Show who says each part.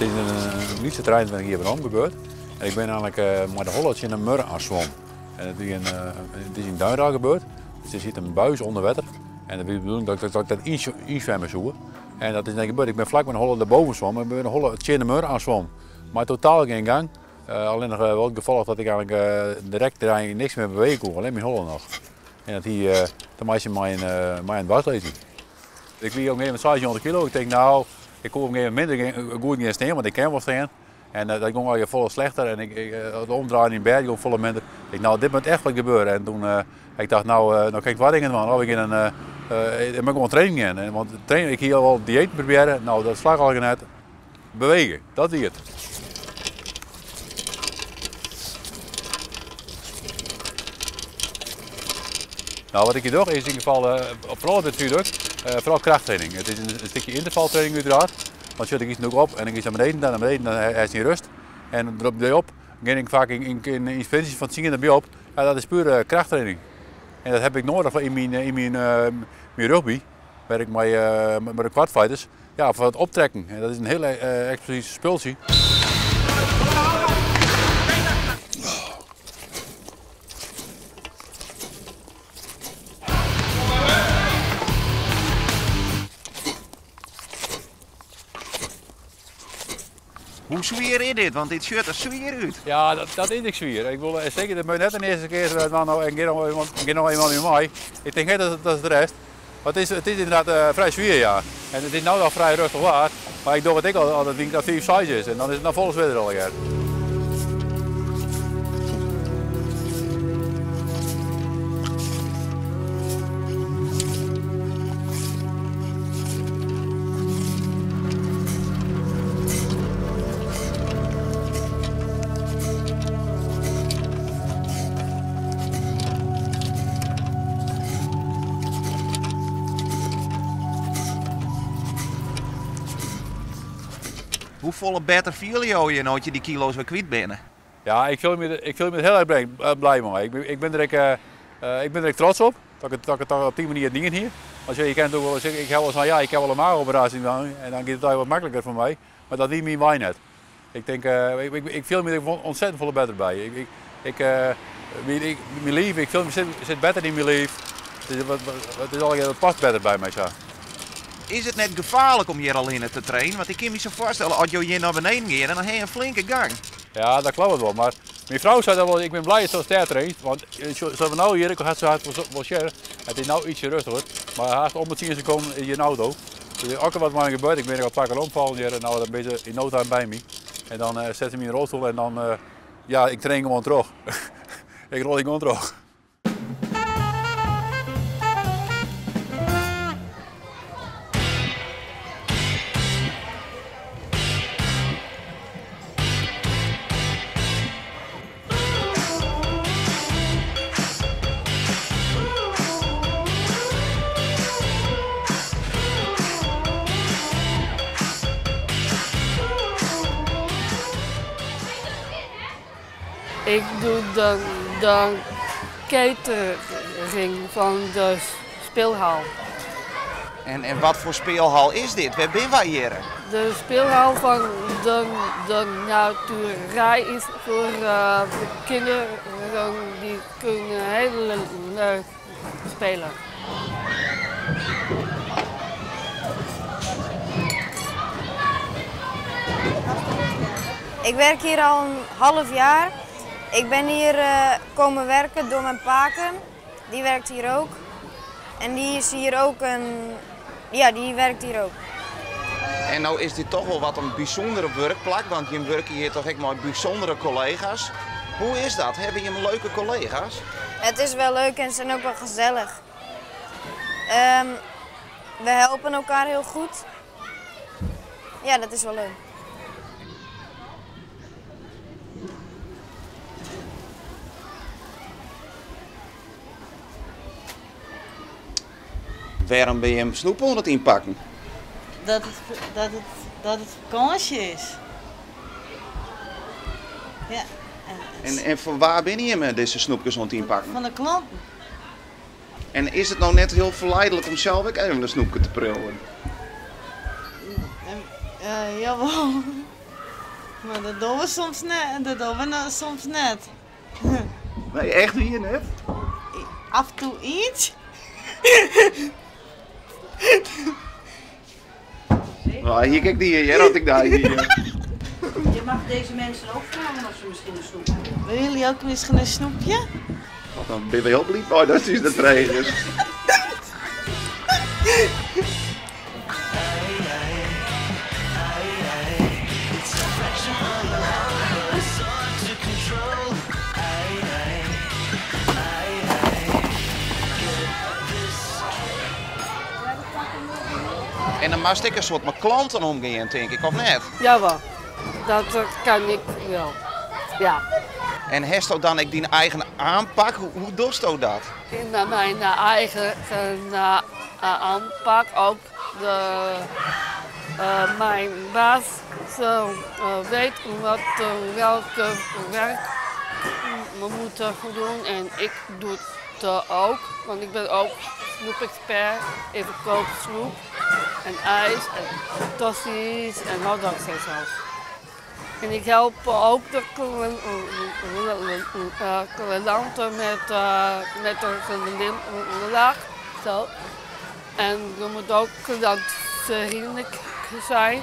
Speaker 1: It is in lytse 23 jier werom gebeurd. En ik bin eigenlik mei de holle tsjin in muorre oan swom. En it wie in, it is yn Duinrell gebeurd. Dus der siet in buis ûnder wetter. En it wie de bedoeling dat ik dat ynswimme soe. En dat is net gebeurd. Ik bin flak mei de holle derboven swom en bin mei de holle tsjin de muorre oan swom. Mei totaal gjin gang. Allinnich wol it gefolch dat ik eigenlik direkt dêrnei niks mear bewege koe, allinnich myn holle noch. En dat hie te meitsjen mei in dwarslaesie. Ik wie op in gegeven momint 96 kilo. Ik tink, no, ik koe op in gegeven momint minder goed gean stean, want ik kin wol stean. En dat gong allegear folle slechter en it omdraaien yn bêd gong folle minder. Ik tink, no, dit moat echt wat gebeure. En toen, ik dacht, no, no kin ik twa dingen dwaan. Of ik gean ik moat gewoan trainen gean. Want trainen, ik hie al wol diëten probearre, no, dat slagge allegear net. Bewege, dat wie it. No, wat ik hjir doch is yn ieder gefal, foaral op dit viadukt, foaral krachttraining. It is in stikje yntervaltraining uiteraard. Want sjoch, ik giet natuerlik op en ik giet nei beneden, dan nei beneden, dan hast dyn rêst. En derop dêr op gean ik faak yn sprintsjes fan tsien derby op. Ja, dat is pure krachttraining. En dat heb ik nodig yn myn rugby, wêr ik mei de quadfighters. Ja, foar it optrekken. En dat is in hiel eksplosyf spultsje.
Speaker 2: Hoe swier is dit? Want dit sjocht der swier út.
Speaker 1: Ja, dat is ek swier. Ik wol seker, dat moat net de earste kear dwaan no en gean noch eenmaal mei mei. Ik tink net dat it rêst. Mar it is ynderdaad frij swier, ja. En it is no noch frij rêstich waar, mar ik doch it ek al as it wynkrêft 5, 6 is en dan is it noch folle swierder allegear.
Speaker 2: Hoefolle better fiele jo je no't je dy kilo's wer kwyt binne?
Speaker 1: Ja, ik fiel my, ik fiel my der hiel erch blij mei. Ik bin der ek, ik bin der ek trots op dat ik it op dy manier dien hie. Want je kinne natuerlik wol sizze, ik ha wol sein, ja, ik ha wol in maachoperaasje dwaan en dan giet it allegear wat makliker foar my. Mar dat wie myn wei net. Ik tink, ik fiel my der ontzettend folle better by. Ik, myn liif, ik fiel my sit better yn myn liif. It is allegear, it past better by my sa.
Speaker 2: Is it net gefaarlik om hjir allinne te trainen? Want ik kin my sa foarstelle, as jo hjir nei beneden geane, dan ha je in flinke gang.
Speaker 1: Ja, dat kloppet wol. Mar myn frou sei dan wol, ik bin blij datsto dêr trainst. Want sa't we no hjir, ik ha it wol sjen, it is no ytsje rêstiger. Mar hast om de tsien sekonden is hjir in auto. Dus as der wat mei my gebeurt, ik bin ek al twa kear omfallen hjir, no dan binne se yn no time by my. En dan sette se my yn de rolstoel en dan, ja, ik train gewoan troch. Ik rol gewoan troch.
Speaker 3: Ik doe de catering fan de speelhal.
Speaker 2: En wat foar speelhal is dit? Wêr binne wy hjir?
Speaker 3: De speelhal fan de Naturij is foar de kinderen die kunnen heel leuk spelen.
Speaker 4: Ik werk hier al een half jaar. Ik ben hier komen werken door mijn pake. Die werkt hier ook. En die is hier ook een, ja, die werkt hier ook.
Speaker 2: En no is dit toch wol wat in bysûndere wurkplak, want jim wurkje hjir toch ek mei bysûndere kollega's. Hoe is dat? Hawwe jim leuke kollega's?
Speaker 4: Het is wel leuk en ze zijn ook wel gezellig. We helpen elkaar heel goed. Ja, dat is wel leuk.
Speaker 2: Wêrom binne jim snoep oan it ynpakken?
Speaker 5: Dat it fakânsje is. Ja.
Speaker 2: En foar wa binne jim dizze snoepkes oan it ynpakken?
Speaker 5: Fan de klanten.
Speaker 2: En is it no net hiel ferleidlik om sels ek even in snoepke te priuwen?
Speaker 5: Jawol. Mar dat dogge we soms net. Dat dogge we soms net.
Speaker 2: Nee, echt wier net?
Speaker 5: Af en toe iets.
Speaker 2: Nou, hier kijk die hier, had ik daar hier.
Speaker 6: Je mag deze mensen ook vragen of ze misschien een snoepje willen.
Speaker 5: Willen jullie ook misschien een snoepje?
Speaker 2: Wat dan ben je heel blij oh, dat is de tregers. En dan moatst ek in soad mei klanten omgean, tink ik, of net?
Speaker 3: Jawel, dat kan ik wel. Ja.
Speaker 2: En hasto dan ek dyn eigen aanpak? Hoe dochsto dat?
Speaker 3: In mijn eigen aanpak ook. De, mijn baas zo, weet wat, welke werk we moeten doen en ik doe het ook, want ik ben ook snoepexpert. Ik verkoop snoep en ijs en tosti's en hotdogs en zo. En ik help ook de klanten met de glimlach. Zo. En je moet ook klantvriendelijk zijn.